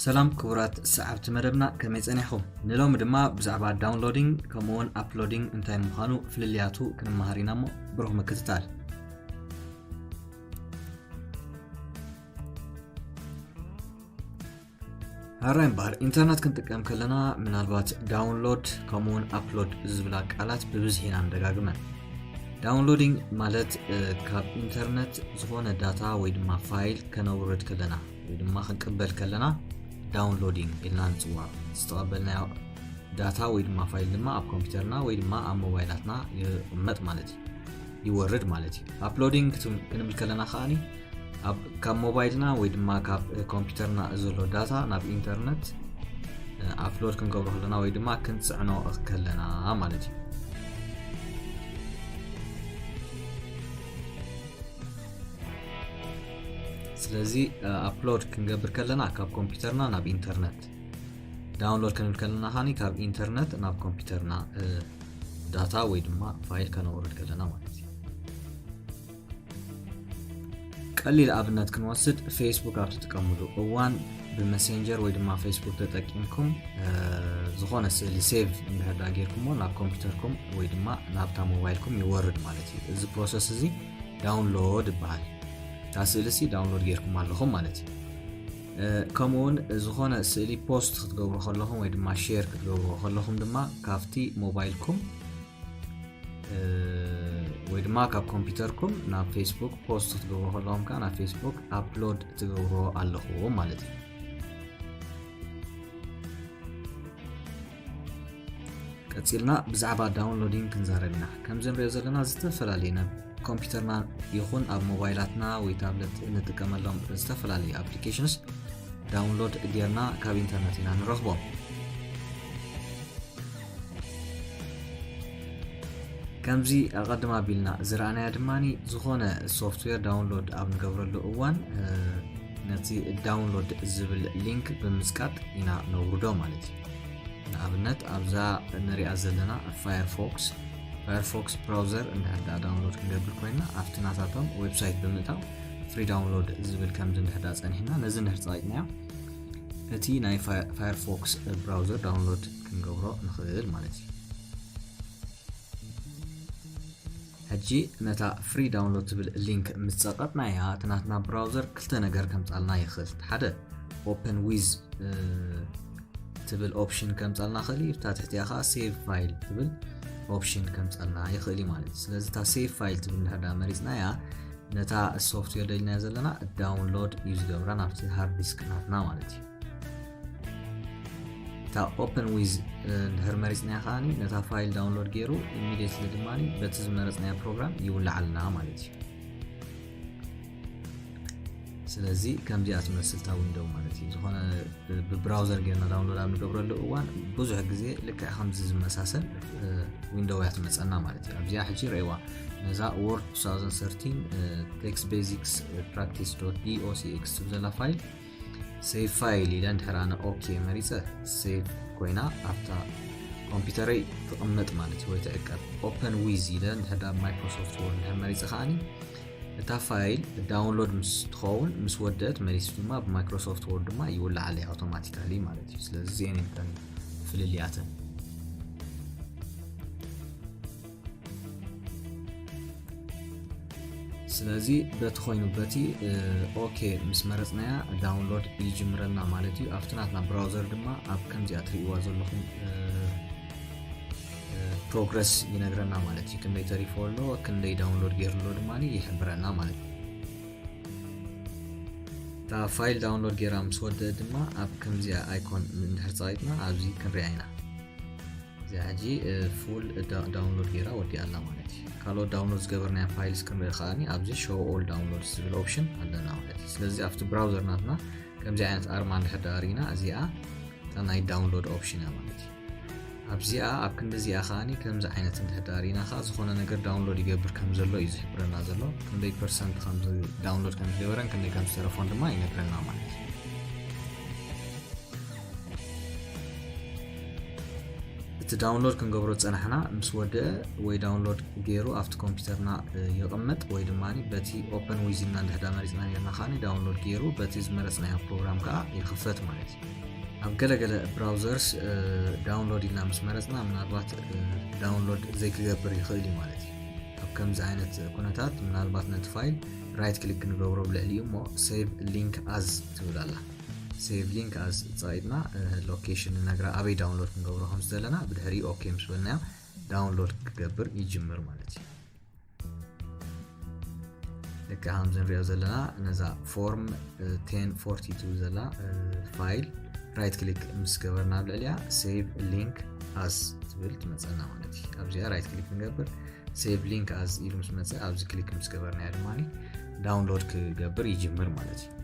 ሰላም ክቡራት ሰዓብቲ መደብና፣ ከመይ ጸኒሕኹም? ንሎሚ ድማ ብዛዕባ ዳውንሎዲንግ ከምኡውን ኣፕሎዲንግ እንታይ ምዃኑ ፍልልያቱ ክንመሃር ኢና እሞ ብሩኽ ምክትታል። ሕራይ እምበኣር፣ ኢንተርነት ክንጥቀም ከለና ምናልባት ዳውንሎድ ከምኡውን ኣፕሎድ ዝብላ ቃላት ብብዝሒ ኢና ንደጋግመን። ዳውንሎዲንግ ማለት ካብ ኢንተርነት ዝኾነ ዳታ ወይ ድማ ፋይል ከነውርድ ከለና ወይ ድማ ክንቅበል ከለና ዳውንሎዲንግ ኢልና ንፅዋዕ። ዝተቐበልናዮ ዳታ ወይ ድማ ፋይል ድማ ኣብ ኮምፒውተርና ወይ ድማ ኣብ ሞባይላትና ይቕመጥ ማለት እዩ፣ ይወርድ ማለት እዩ። ኣፕሎዲንግ ክንብል ከለና ከዓኒ ካብ ሞባይልና ወይ ድማ ካብ ኮምፒውተርና ዘሎ ዳታ ናብ ኢንተርነት ኣፕሎድ ክንገብሮ ከለና ወይ ድማ ክንፅዕኖ ከለና ማለት እዩ። ስለዚ ኣፕሎድ ክንገብር ከለና ካብ ኮምፒውተርና ናብ ኢንተርነት፣ ዳውንሎድ ክንብል ከለና ከዓኒ ካብ ኢንተርነት ናብ ኮምፒውተርና ዳታ ወይ ድማ ፋይል ከነውርድ ከለና ማለት እዩ። ቀሊል ኣብነት ክንወስድ፣ ፌስቡክ ኣብ ትጥቀምሉ እዋን ብመሴንጀር ወይ ድማ ፌስቡክ ተጠቂምኩም ዝኾነ ስእሊ ሴቭ እንድሕር ዳ ጌርኩሞ ናብ ኮምፒውተርኩም ወይ ድማ ናብታ ሞባይልኩም ይወርድ ማለት እዩ። እዚ ፕሮሰስ እዚ ዳውንሎድ ይበሃል። እታ ስእሊ ሲ ዳውንሎድ ጌርኩም ኣለኹም ማለት እዩ። ከምኡውን ዝኾነ ስእሊ ፖስት ክትገብሩ ከለኹም ወይ ድማ ሼር ክትገብሩ ከለኹም ድማ ካብቲ ሞባይልኩም ወይ ድማ ካብ ኮምፒውተርኩም ናብ ፌስቡክ ፖስት ክትገብሩ ከለኹም ከዓ ናብ ፌስቡክ ኣፕሎድ ትገብርዎ ኣለኹም ማለት እዩ። ቀፂልና ብዛዕባ ዳውንሎዲንግ ክንዛረብ ኢና። ከምዚ ንሪኦ ዘለና ዝተፈላለዩ ናብ ኮምፒውተርና ይኹን ኣብ ሞባይላትና ወይ ታብለት እንጥቀመሎም ዝተፈላለዩ ኣፕሊኬሽንስ ዳውንሎድ ጌርና ካብ ኢንተርነት ኢና ንረኽቦም። ከምዚ ኣቐድም ኣቢልና ዝረኣናዮ ድማ ዝኾነ ሶፍትዌር ዳውንሎድ ኣብ ንገብረሉ እዋን ነቲ ዳውንሎድ ዝብል ሊንክ ብምጽቃጥ ኢና ነውርዶ ማለት እዩ። ንኣብነት ኣብዛ ንሪኣ ዘለና ፋየርፎክስ ፋየርፎክስ ብራውዘር እንድሕር ዳኣ ዳውንሎድ ክንገብር ኮይና ኣብቲ ናታቶም ዌብሳይት ብምእታው ፍሪ ዳውንሎድ ዝብል ከምዚ እንድሕር ዳኣ ጸኒሕና ነዚ እንድሕር ጸቂጥናዮ እቲ ናይ ፋየርፎክስ ብራውዘር ዳውንሎድ ክንገብሮ ንኽእል ማለት እዩ። ሕጂ ነታ ፍሪ ዳውንሎድ ትብል ሊንክ ምስ ጸቀጥናያ እቲ ናትና ብራውዘር ክልተ ነገር ከምጻልና ይኽእል። ሓደ ኦፕን ዊዝ ትብል ኦፕሽን ከምጻልና ይኽእል እዩ። እታ ትሕቲኣ ከዓ ሴቭ ፋይል ትብል ኦፕሽን ከምጻልና ይኽእል እዩ ማለት እዩ። ስለዚ እታ ሴቭ ፋይል ትብል እንድሕር ዳ መሪጽናያ ነታ ሶፍትዌር ደሊናያ ዘለና ዳውንሎድ እዩ ዝገብራ ናብቲ ሃርድ ዲስክ ናትና ማለት እዩ። እታ ኦፕን ዊዝ እንድሕር መሪጽናያ ከዓኒ ነታ ፋይል ዳውንሎድ ገይሩ ኢሚዲየትሊ ድማ በቲ ዝመረጽናዮ ፕሮግራም ይውልዓልና ማለት እዩ። ስለዚ ከምዚኣ ትመስል እታ ዊንዶው ማለት እዩ። ዝኾነ ብብራውዘር ጌርና ዳውንሎድ ኣብ ንገብረሉ እዋን ብዙሕ ግዜ ልክዕ ከምዚ ዝመሳሰል ዊንዶው እያ ትመፀና ማለት እዩ። ኣብዚኣ ሕጂ ረእዋ ነዛ ወርድ two thousand thirteen text basics practice dot docx ትብል ዘላ ፋይል ሴቭ ፋይል ኢለ እንድሕር ኣነ ኦኬ መሪፀ ሴቭ ኮይና ኣብታ ኮምፒውተረይ ትቕመጥ ማለት እዩ ወይ ትዕቀብ። ኦፐን ዊዝ ኢለ እንድሕር ኣብ ማይክሮሶፍት ወርድ እንድሕር መሪፀ ከዓኒ እታ ፋይል ዳውንሎድ ምስ ትኸውን ምስ ወደት መሊሱ ድማ ብማይክሮሶፍት ወርድ ድማ ይውልዓለይ ኣውቶማቲካሊ ማለት እዩ። ስለዚ እዚአን እየን እተን ፍልልያተን። ስለዚ በቲ ኮይኑ በቲ ኦኬ ምስ መረፅናያ ዳውንሎድ ይጅምረልና ማለት እዩ። ኣብቲ ናትና ብራውዘር ድማ ኣብ ከምዚኣ ትርእይዋ ዘለኹም ፕሮግረስ ይነግረና ማለት እዩ። ክንደይ ተሪፎ ኣሎ፣ ክንደይ ዳውንሎድ ገይሩ ኣሎ ድማ ይሕብረና ማለት እዩ። እታ ፋይል ዳውንሎድ ገይራ ምስ ወደእ ድማ ኣብ ከምዚኣ ኣይኮን እንድሕር ፀቂጥና ኣብዚ ክንሪኣ ኢና። እዚኣ ሕጂ ፉል ዳውንሎድ ገይራ ወዲኣ ኣላ ማለት እዩ። ካልኦት ዳውንሎድ ዝገበርናያ ፋይልስ ክንርኢ ከዓኒ ኣብዚ ሾው ኦል ዳውንሎድስ ዝብል ኦፕሽን ኣለና ማለት እዩ። ስለዚ ኣብቲ ብራውዘር ናትና ከምዚ ዓይነት ኣርማ እንድሕር ዳኣ ርኢና እዚኣ እታ ናይ ዳውንሎድ ኦፕሽን እያ ማለት እዩ። ኣብዚኣ ኣብ ክንዲ እዚኣ ከዓኒ ከምዚ ዓይነት እንድሕር ዳኣ ርኢና ከዓ ዝኾነ ነገር ዳውንሎድ ይገብር ከም ዘሎ እዩ ዝሕብረና ዘሎ። ክንደይ ፐርሰንት ከም ዳውንሎድ ከም ዝገበረን ክንደይ ከም ዝተረፎን ድማ ይነግረና ማለት እዩ። እቲ download ክንገብሮ ዝጸናሕና ምስ ወደአ ወይ download ገይሩ ኣብቲ ኮምፒውተርና ይቕመጥ ወይ ድማ በቲ open with ኢልና እንድሕዳ መሪጽና ነርና ከኣ download ገይሩ በቲ ዝመረጽናዮ ፕሮግራም ከኣ ይኽፈት ማለት እዩ። ኣብ ገለገለ browsers download ኢልና ምስ መረጽና ምናልባት download ዘይክገብር ይኽእል እዩ ማለት እዩ። ኣብ ከምዚ ዓይነት ኩነታት ምናልባት ነቲ ፋይል right click ክንገብሮ ኣብ ልዕሊኡ እሞ save link as ትብል ኣላ። Save link as ጸቒጥና location ንነግራ ኣበይ download ክንገብሮ ከም ዝደለና ብድሕሪ okay ምስ በልናዮ download ክገብር ይጅምር ማለት እዩ። ልክዕ ከምዚ ንሪኦ ዘለና ነዛ form ten forty two ዘላ ፋይል right click ምስ ገበርና ኣብ ልዕሊኣ save link as ትብል ትመጸና ማለት እዩ። ኣብዚኣ right click ንገብር save link as ኢሉ ምስ መጸ ኣብዚ click ምስ ገበርናዮ ድማ download ክገብር ይጅምር ማለት እዩ።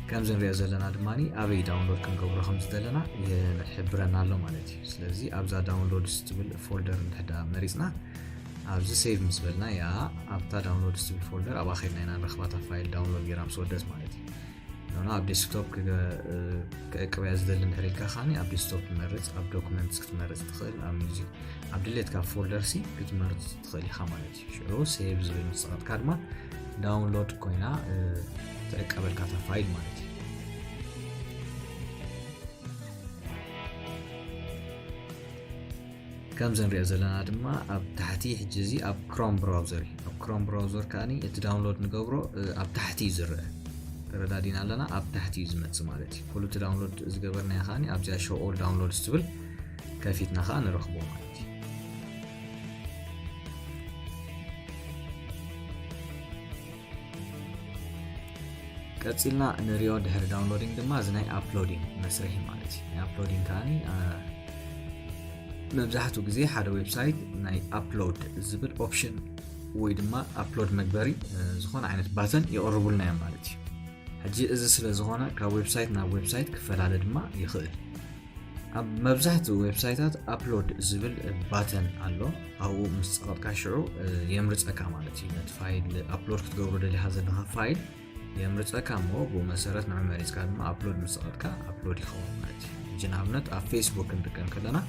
ከምዚ ንሪኦ ዘለና ድማ ኣበይ download ክንገብሮ ከም ዝደለና ይሕብረና ኣሎ ማለት እዩ። ስለዚ ኣብዛ downloads ትብል folder እንድሕዳ መሪጽና ኣብዚ save ምስ በልና ያ ኣብታ downloads ትብል folder ኣብኣ ከድና ኢና ንረኽባታ ፋይል download ጌራ ምስ ወደት ማለት እዩ። ኖኖ ኣብ desktop ክዕቅበያ ዝደሊ እንድሕር ኢልካ ከኣ ኣብ desktop ትመርጽ፣ ኣብ documents ክትመርጽ ትኽእል፣ ኣብ music ኣብ ድሌትካ folder ሲ ክትመርጽ ትኽእል ኢኻ ማለት እዩ። ሽዑ save ዝብል ምስ ጸቐጥካ ድማ download ኮይና ትዕቀበልካ እታ ፋይል ማለት እዩ። ከምዚ ንሪኦ ዘለና ድማ ኣብ ታሕቲ ሕጂ እዚ ኣብ Chrome browser እዩ። ኣብ Chrome browser ከኣ እቲ download ንገብሮ ኣብ ታሕቲ እዩ ዝረአ። ተረዳዲና ኣለና፣ ኣብ ታሕቲ እዩ ዝመጽእ ማለት እዩ። ኩሉ እቲ download ዝገበርናዮ ከኣ ኣብዚኣ show all downloads ትብል ከፊትና ከኣ ንረኽቦ ማለት እዩ። ቀጺልና ንሪኦ ድሕሪ downloading ድማ እዚ ናይ uploading መስርሒ ማለት እዩ። ናይ uploading ከኣ መብዛሕትኡ ግዜ ሓደ website ናይ upload ዝብል option ወይ ድማ upload መግበሪ ዝኾነ ዓይነት button ይቕርቡልና እዮም ማለት እዩ። ሕጂ እዚ ስለ ዝኾነ ካብ website ናብ website ክፈላለ ድማ ይኽእል። ኣብ መብዛሕትኡ websiteታት upload ዝብል button ኣሎ። ኣብኡ ምስ ጸቐጥካ ሽዑ የምርጸካ ማለት እዩ። ነቲ ፋይል upload ክትገብሮ ደሊኻ ዘለኻ ፋይል የምርጸካ እሞ ብኡ መሰረት ንዑ መሪጽካ ድማ upload ምስ ጸቐጥካ upload ይኸውን ማለት እዩ። ሕጂ ንኣብነት ኣብ Facebook ክንጥቀም ከለና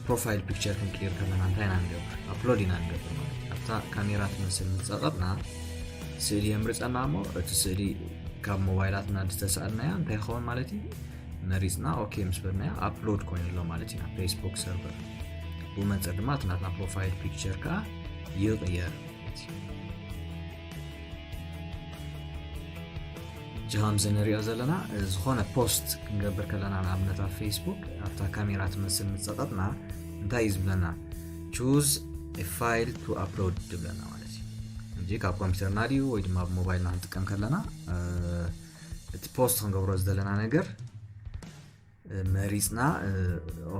profile picture ክንቅይር ከለና እንታይ ኢና ንገብር? Upload ኢና ንገብር ማለት እዩ። ኣብታ ካሜራ ትመስል ምስ ጸቐጥና ስእሊ የምርጸና እሞ እቲ ስእሊ ካብ ሞባይላትና ዝተሰኣልናያ እንታይ ይኸውን ማለት እዩ? መሪጽና okay ምስ በልናዮ upload ኮይኑ ኣሎ ማለት እዩ ናብ Facebook server። ብኡ መንጽር ድማ እቲ ናትና profile picture ከኣ ይቕየር ማለት እዩ። ሕጂ ከምዚ ንሪኦ ዘለና ዝኾነ post ክንገብር ከለና ንኣብነት ኣብ Facebook ኣብታ ካሜራ ትመስል ምስ ጸቐጥና እንታይ እዩ ዝብለና? Choose a file to upload ይብለና ማለት እዩ። ሕጂ ካብ ኮምፒውተርና ድዩ ወይ ድማ ኣብ ሞባይልና ክንጥቀም ከለና እቲ post ክንገብሮ ዝደለና ነገር መሪጽና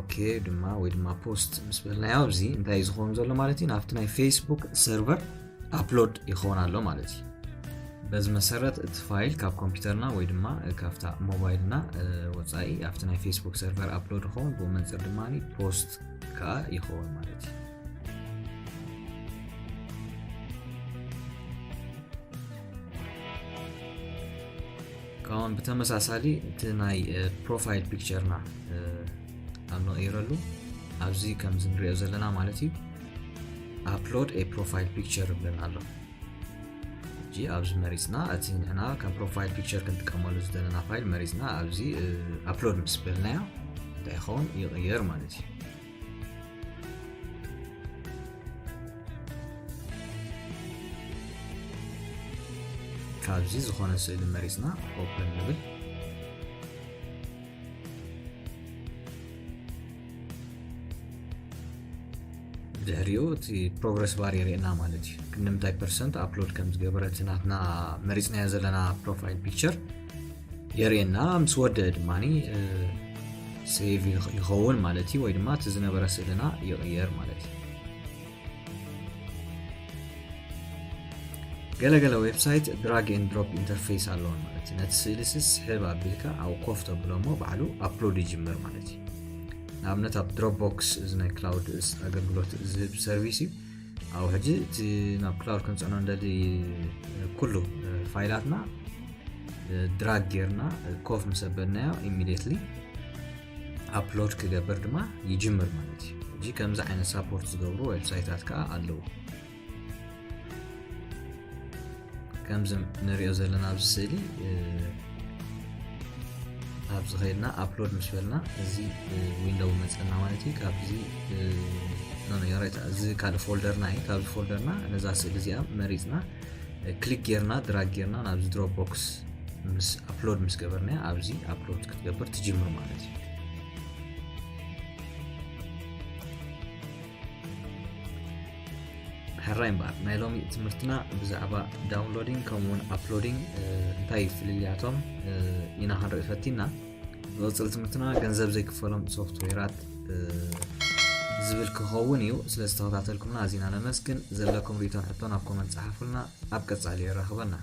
okay ድማ ወይ ድማ post ምስ በልናዮ ኣብዚ እንታይ እዩ ዝኸውን ዘሎ ማለት እዩ? ናብቲ ናይ Facebook server upload ይኸውን ኣሎ ማለት እዩ። በዚ መሰረት እቲ ፋይል ካብ ኮምፒውተርና ወይ ድማ ካብታ ሞባይልና ወጻኢ ኣብቲ ናይ Facebook server upload ይኸውን፣ ብኡ መንጽር ድማ post ከኣ ይኸውን ማለት እዩ። ከምኡውን ብተመሳሳሊ እቲ ናይ profile picture ና ኣብ ንቕይረሉ ኣብዚ ከምዚ ንሪኦ ዘለና ማለት እዩ upload a profile picture ይብለና ኣሎ። ሕጂ ኣብዚ መሪጽና እቲ ንሕና ከም profile picture ክንጥቀመሉ ዝደለና ፋይል መሪጽና ኣብዚ upload ምስ በልናዮ እንታይ ይኸውን ይቕየር ማለት እዩ። ካብዚ ዝኾነ ስእሊ መሪጽና open ንብል። ድሕሪኡ እቲ progress bar የርእየና ማለት እዩ። ክንደምንታይ percent upload ከም ዝገበረ እቲ ናትና መሪጽናዮ ዘለና profile picture የርእየና። ምስ ወደአ ድማ save ይኸውን ማለት እዩ፣ ወይ ድማ እቲ ዝነበረ ስእልና ይቕየር ማለት እዩ። ገለገለ website drag and drop interface ኣለዎም ማለት እዩ። ነቲ ስእሊ ስሕብ ኣቢልካ ኣብ ኮፍ ተብሎ እሞ ባዕሉ upload ይጅምር ማለት እዩ። ንኣብነት ኣብ Dropbox እዚ ናይ cloud ኣገልግሎት ዝህብ service እዩ። ኣብ ሕጂ እቲ ናብ cloud ክንጽዕኖ እንደሊ ኩሉ ፋይላትና ድራግ ጌርና ኮፍ ምስ ኣበልናዮ ኢሚዲየትሊ ኣፕሎድ ክገብር ድማ ይጅምር ማለት እዩ። እዚ ከምዚ ዓይነት ሳፖርት ዝገብሩ ዌብሳይታት ከዓ ኣለዉ። ከምዚ ንሪኦ ዘለና ኣብዚ ስእሊ ኣብዚ ከይድና ኣፕሎድ ምስ በልና እዚ ዊንዶው መፀና ማለት እዩ። ካብዚ ኖኖ ራይት እዚ ካልእ ፎልደርና እዩ። ካብዚ ፎልደርና ነዛ ስእሊ እዚኣ መሪፅና ክሊክ ጌርና ድራግ ጌርና ናብዚ ድሮፕ ቦክስ ምስ ኣፕሎድ ምስ ገበርናያ ኣብዚ ኣፕሎድ ክትገብር ትጅምር ማለት እዩ። ሕራይ እምበኣር ናይ ሎሚ ትምህርትና ብዛዕባ ዳውንሎዲንግ ከምኡውን ኣፕሎዲንግ እንታይ ፍልልያቶም ኢና ክንርኢ ፈቲና። ዝቕፅል ትምህርትና ገንዘብ ዘይክፈሎም ሶፍትዌራት ዝብል ክኸውን እዩ። ስለ ዝተኸታተልኩምና ኣዚና ነመስግን። ዘለኩም ርእቶን ሕቶን ኣብ ኮመንት ጸሓፉልና። ኣብ ቀጻሊ የራኽበና።